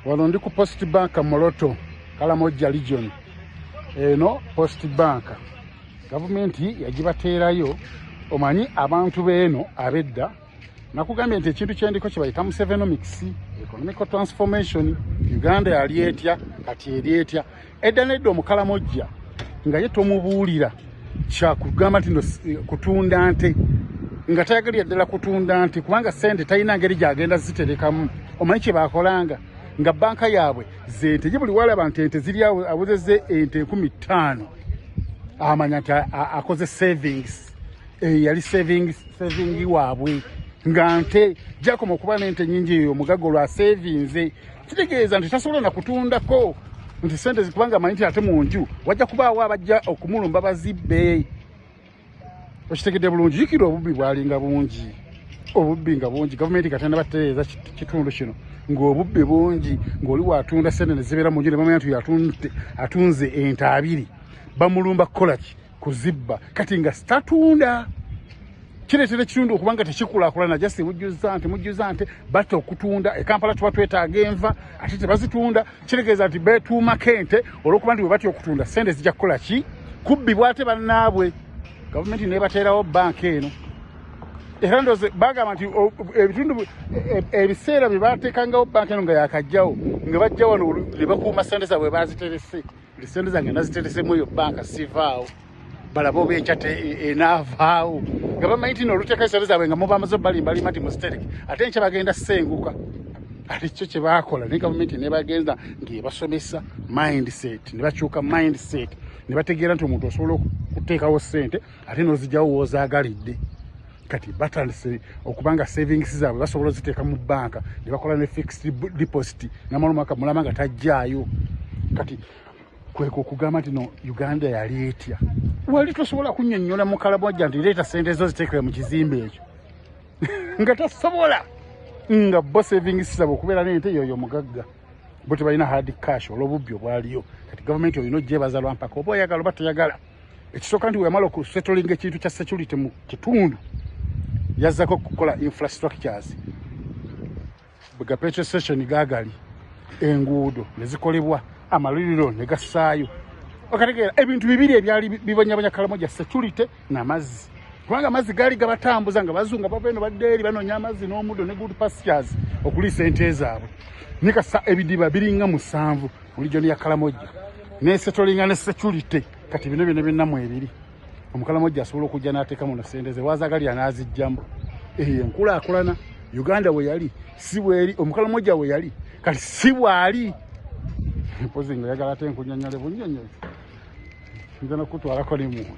Wano ndi ku Post Bank Moroto, Karamoja Region. Eno Post Bank gavumenti yagibateerayo. Omanyi abantu beeno ab'edda, nakugambye nti ekintu kyendiko kye bayita Musevenomics, economical transformation. Uganda yali etya, kati eri etya? Edda nedda Omukalamojja nga ye tomubuulira kyakugamba nti no kutunda nte, nga tayagalira ddala kutunda nte kubanga sente talina ngeri gyagenda ziterekamu. Omanyi kye bakolanga? Nga banka yaabwe zente ye, buli walaba nti ente ziri awo, awezezza ente 5000, amanya nti akoze savings. Yali saving waabwe nga nte. Jakoma okuba n'ente nyingi, eyo omugagga olwa savinze, kitegeeza nti tasobola na kutundako nti sente, kubanga amanyi nti ate mu nju wajja kubaawo abajja okumulumba bazibbe. Okitegedde bulungi? Jjukira obubbi bwalinga bungi, obubbi nga bungi. Gavumenti katenda batereeza kitundu kino ng'obubbi bungi, ng'oli watunda sente ne zibeera mu nju, ne bamanya nti oyo atunze ente 20, bamulumba kukola ki? Kuzibba. Kati nga sitatunda kireetera ekitundu okubanga tekikulaakulana. Just mujjuza nte, mujjuza nte, batta okutunda. E Kampala tuba twetaaga enva, ate tebazitunda. Kitegeeza nti beetuumako ente olw'okuba nti bwe batya okutunda sente zijja kukola ki? Kubbibwa ate bannaabwe. Gavumenti nebateerawo banka eno. Era ndowooza bagamba nti ebitundu ebiseera bye bateekangawo banka eno nga yakajjawo, nga bajja wano ne bakuuma sente zaabwe baziterese, nti sente zange naziteresemu eyo banka, sivaawo, balabe oba enkya enaavaawo. Nga bamanyi nti noluteekayo sente zaabwe nga mubamaze balimbalima nti muzitereke, ate enkya bagenda senguka. Ate kyo kye baakola, naye gavumenti nebagenza ng'ebasomesa mindset, ne bakyuka mindset, ne bategeera nti omuntu osobola okuteekawo sente ate n'ozigyawo w'ozaagalidde. Kati batandise okuba nga savings zaabwe basobola oziteeka mu banka, ne bakola ne fixed deposit, namala omwaka mulama nga tajjaayo. Kati kweko okugamba nti no Uganda yali etya? Wali tosobola kunnyonnyola Mukalabwajja nti leeta sente zo ziteekere mu kizimbe ekyo, nga tasobola, nga bo savings zaabwe okubeera n'ente yoyo omugagga, bo tebalina hard cash olw'obubbi obwaliyo. Kati gavumenti olina ogyebaza lwampaka, oba oyagala oba toyagala. Ekisooka nti weyamala okusettlinga ekintu kya security mu kitundu, yazzako okukola infrastructures bwega petrol station gagali, enguudo ne zikolebwa, amalwaliro ne gassaayo. Okategeera? Ebintu bibiri ebyali bibonyabonya Kalamoja, security n'amazzi, kubanga amazzi gaali gabatambuza nga bazunga, bava eno badda eri, banoonya amazzi n'omuddo ne good pastures okuliisa ente zaabwe. Nikasa ebidiba biringa 7 mu region ya Kalamoja, nesettlinga ne security. Kati bino byonna byonna ebiri, Omukalamojja asobola okujja n'ateeka muno sente ze wazagalira n'azijjamu. Eyo enkulaakulana. Uganda we yali si bweri, Omukalamojja we yali kati si bwali. Mpozi nga oyagala ate nkunyonyole bunnyonnyozi, nza nokutwalako ne munda.